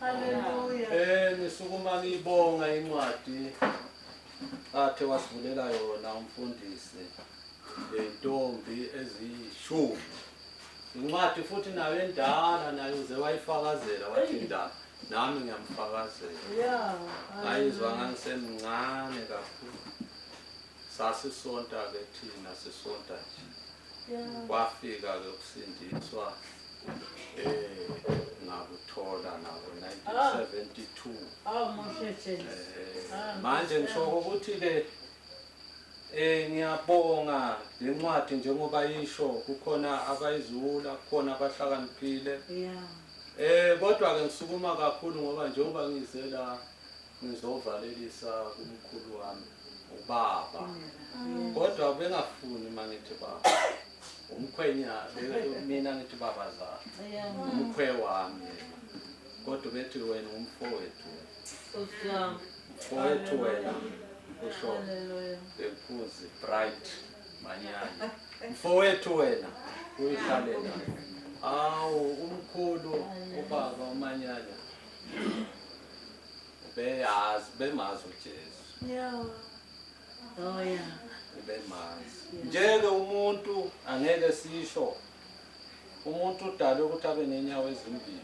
Hallelujah. Ngisukuma ngibonga incwadi athe wasivulela yona umfundisi lentombi eziyishumi. Incwadi futhi nayo endala nayo uze wayifakazela wathi indala. Nami ngiyamfakazela. Ngayizwa ngangisemncane kakhulu. Sasisonta ke thina sisonta nje. Kwafika ke ukusindiswa ngakuthola nako 1972. Awu muhle Jesu. Manje ngisho ukuthi ke ngiyabonga lencwadi njengoba isho kukhona abayizula kukhona abahlakaniphile. Kodwa ke ngisukuma kakhulu ngoba njengoba ngize la ngizovalelisa kumkhulu wami ubaba. Kodwa bengafuni mangithi baba. Umkhwenya mina ngithi babazala. Umkhwe wami yena. Kodwa bethi wena umfowethu. Mfowethu wena usho lenkuzi Bright Manyanya. Mfowethu wena uyihlalela. Awu umkhulu ubaba uManyanya. Ubeyazi bemazi uJesu. Oh yeah. Ubemazi. Njeke umuntu angeke sisho umuntu udalwe ukuthi abe nenyawo ezimbili.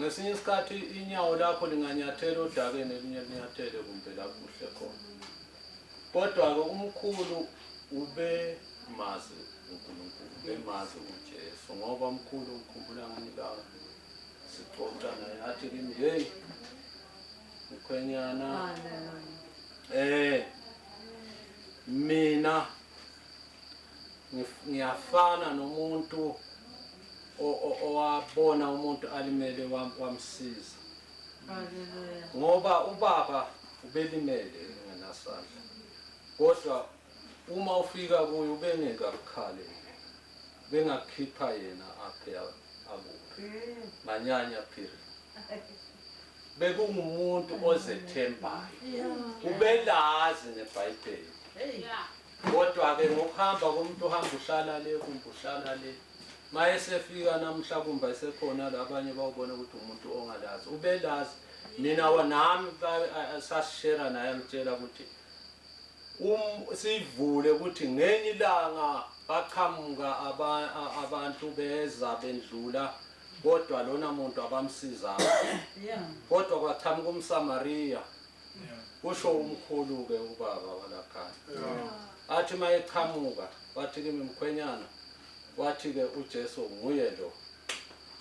Ngesinye isikhathi inyawo lakho linganyathela odakeni elinye linyathele kumbe la kuhle khona. Kodwa-ke umkhulu ubemazi uNkulunkulu, ubemazi uJesu ngoba umkhulu ngikhumbula ngelinye ilanga sixoxa naye athi kimi hey mkhwenyana mina ngiyafana nomuntu owabona umuntu alimele wamsiza. Ngoba ubaba ubelimele ngenasandla. Kodwa uma ufika kuye ubengeke akukhale. Bengakhipha yena aphe akuphi. Manyanya phiri. Bekungumuntu ozethembayo. Ubelazi neBhayibheli. Kodwa ke ngokuhamba komuntu uhamba uhlala le kumbe uhlala le. Mayesefika namhla kumbe esekhona labanye bawubona ukuthi umuntu ongalazi. Ubelazi. Mina nami sasishare naye ngitshela ukuthi sivule ukuthi ngenye ilanga baqhamuka abantu beza bendlula kodwa lona muntu abamsizayo. Kodwa kwaqhamuka umSamaria. Kusho umkhulu ke ubaba walakhaya. Athi mayeqhamuka wathi kimi mkhwenyana wathi ke uJesu nguye lo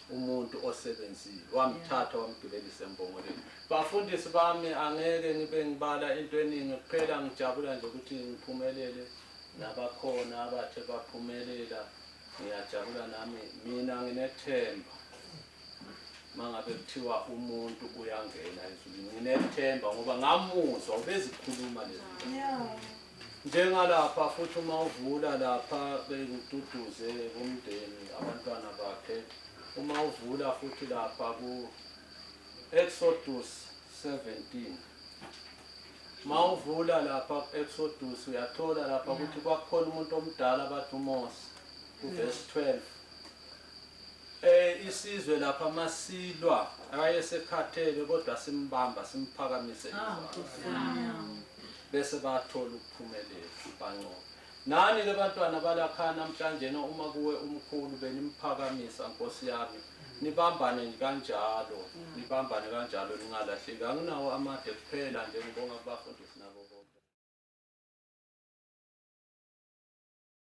umuntu osebenzile wamthatha wamgibelisa embongolweni. Bafundisi bami angeke ngibe ngibala into eningi kuphela ngijabula nje ukuthi ngiphumelele nabakhona abathe baphumelela ngiyajabula nami mina nginethemba mangabe kuthiwa umuntu uyangena ezulwini nginethemba ngoba ngamuzwa ubezikhuluma lezi. Njengalapha futhi uma uvula lapha bengiduduze umndeni abantwana bakhe uma uvula futhi lapha ku Exodus 17 mawuvula lapha ku Exodus uyathola lapha ukuthi kwakukhona umuntu omdala bathi uMose ku verse 12 isizwe lapha masilwa ayesekhathele kodwa simbamba simphakamise izandla bese bathola ukuphumelela banqoba. Nani ke bantwana balakha namhlanje uma kuwe umkhulu benimphakamisa Nkosi yami nibambane kanjalo nibambane kanjalo ningalahleki. Anginawo amade kuphela nje ngibonga kubafundisi nabo bonke.